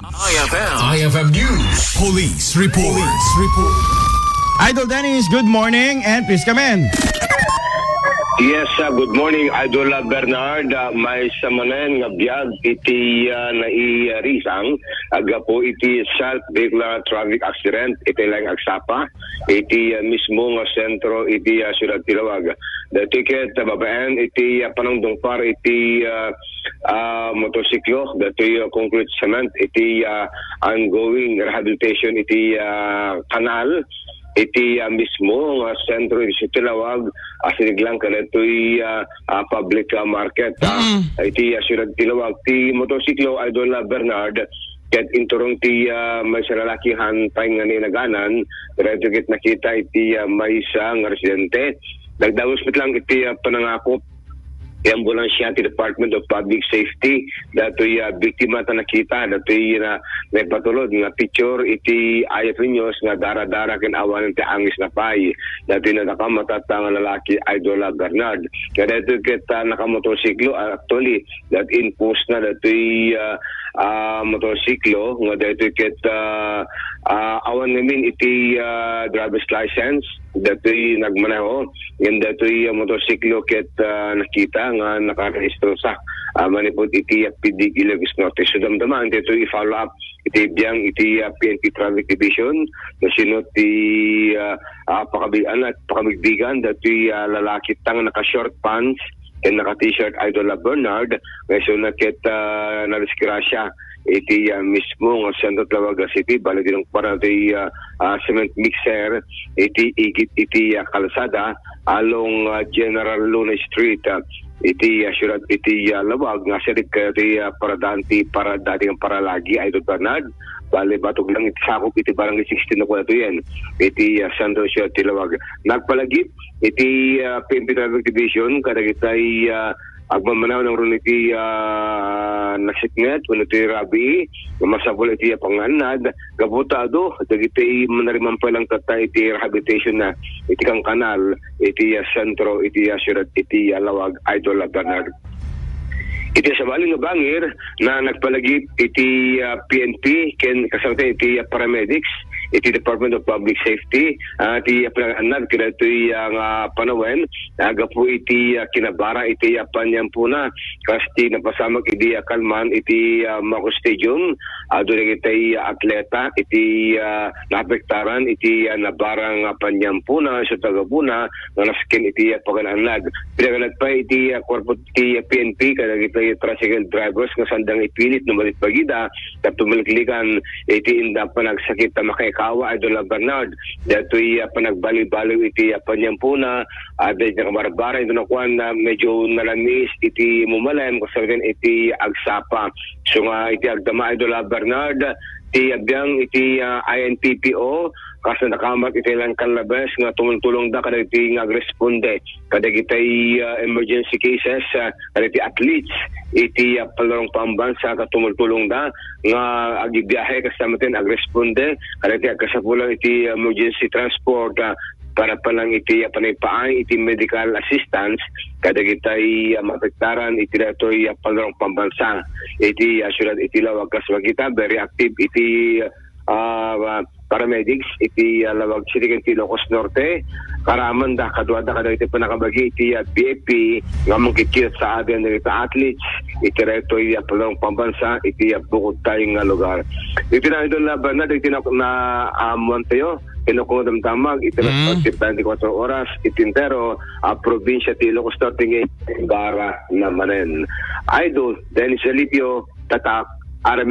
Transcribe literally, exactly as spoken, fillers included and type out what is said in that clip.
I F M. I F M News. Police report. Police report. Idol Dennis, good morning and please come in. Yes, uh, good morning, Idol, uh, Bernard. Uh, maysa manen nga biag iti, uh, nairisang, aggapu iti South Bicla traffic accident, iti laeng agsapa, iti, uh, mismo nga sentro, iti, uh, siyudad ti Laoag. Daytoy ket, uh, babaen, iti, uh, panangdungpar, iti, uh, ah, motorsiklo, daytoy, ah, concrete cement, iti, ah, ongoing rehabilitation iti, ah, kanal, iti, ah, mismo nga sentro iti Sitio Lawag, ah, siniglang kadaytoy, ah, ah, public, ah, market, ah, Mm. iti, ah, siyudad ti Lawag. Ti motorsiklo, Idol, ah, Bernard, ket inturong ti, ah, maysa lalaki han paingani naganan, kadaytoy ket nakita iti, ah, maysa nga residente. Nagdagus met lang iti, ah, panangakop ti ambulansya ti Department of Public Safety, datoy, ah, biktima ta nakita, datoy na naipatulod nga picture iti I F N News nga dara-dara ken awanen ti angis nga pay. Datoy nadakam a tatta nga lalaki, Idol, ah, Bernard. Nga datoy ket, ah, nakamotorsiklo, ah, actually, that in post na datoy, ah, ah, motorsiklo, nga datoy ket, ah, ah, awan ngamin iti, ah, driver's license, datoy nagmaneho. Ngem datoy, ah, motorsiklo ket, ah, nakita nga nakarehistro sa, ah, manipud iti, ah, P D G Ilocos Norte. So, damdama, datoy i-follow up iti biang iti, ah, P N P Traffic Division. No sino ti, ah, ah, pakabigan at pakabigbigan, datoy, ah, lalaki tang naka-short pants ken naka-t-shirt, Idol, ah, Bernard, nga isu na ket, ah, nadisgrasya iti, ah, mismo nga sentro ti Laoag City, bali dinungparan ti, ah, ah, cement mixer iti igid iti, ah, kalsada along, ah, General Luna Street, ah, iti, ah, siyudad iti, ah, Laoag, nga siring kadaytoy, ah, paradaan ti para-, dati nga paralagi, Idol Bernard, bali batog lang iti sakup iti Barangay sixteen na kuwa ito yan, iti, ah, sentro siyudad ti Laoag. Nagpalagip iti, ah, P N P Traffic Division kadagitay, ah, agmamanaw nangruna iti, ah, nasipnget wenno iti rabii nga masapul iti, ah, pangngaannad gapu ta adu dagiti manarimampay lang tatta iti rehabilitation na iti kankanal iti, ah, sentro iti, ah, siyudad iti, ah, Laoag, Idol, ah, Bernard. Iti sabali nga bangir na nagpalagip iti, ah, P N P ken kasangti iti, ah, paramedics iti Department of Public Safety, ah, ti, ah, panangannad kadaytoy, ah, nga panawen, ah, gapu iti, ah, kinabara iti, ah, paniampona kas ti napasamak idi, ah, kalman iti, ah, Maco Stadium. Adu dagiti, ah, atleta iti, ah, naapektaran iti, ah, nabarang, ah, paniampona isu ti gapuna nga nasken iti, ah, pagan-annad. Pinaganad pay iti, ah, kuerpo ti, ah, P N P kadagiti tricycle drivers nga saanda nga ipilit no mabit-bagida tapno maliklikan iti inda panagsakit ta makaikawa, Idol, ah, Bernard. Datoy, ah, panagbaliw-baliw iti, ah, paniampona, ah, dagiti nakabarbara, ito nakuan na medyo nalamiis iti mumalem, kasargan iti agsapa. So nga iti agdama, Idol, ah, Bernard, ti abiang iti, ah, I N P P O, kas nadakamat iti Langkan Labes nga tumultulongda kadagiti nga agresponde kadagitay, ah, emergency cases, ah, kadagiti athletes iti, ah, Palarong Pambansa ket tumultulongda nga agibiahe kasta met agresponde kadagiti agkasapulan iti emergency transport, ah, para pa lang iti, ah, panagpaay iti medical assistance kadagitay, ah, maapektaran iti datoy, ah, Palarong Pambansa iti, ah, siyudad iti Laoag. Kas makita, very active iti, ah, ah, paramedics iti, ah, Laoag City ken ti Ilocos Norte. Karamanda, kaduada kadagiti pannakabagi iti, ah, B F P nga mangkitkita sa abian dagiti athletes iti daytoy, ah, Palarong Pambansa iti, ah, bukod tayo nga lugar. Iti na, Idol, na Bernard, iti na, na, ah, Monteo, iti na kung damdamag, iti na Mm. twenty-four oras, iti entero, ah, probinsya ti Ilocos Norte nga gara na manen. Idol, Dennis Alipio, Tatak, R M N.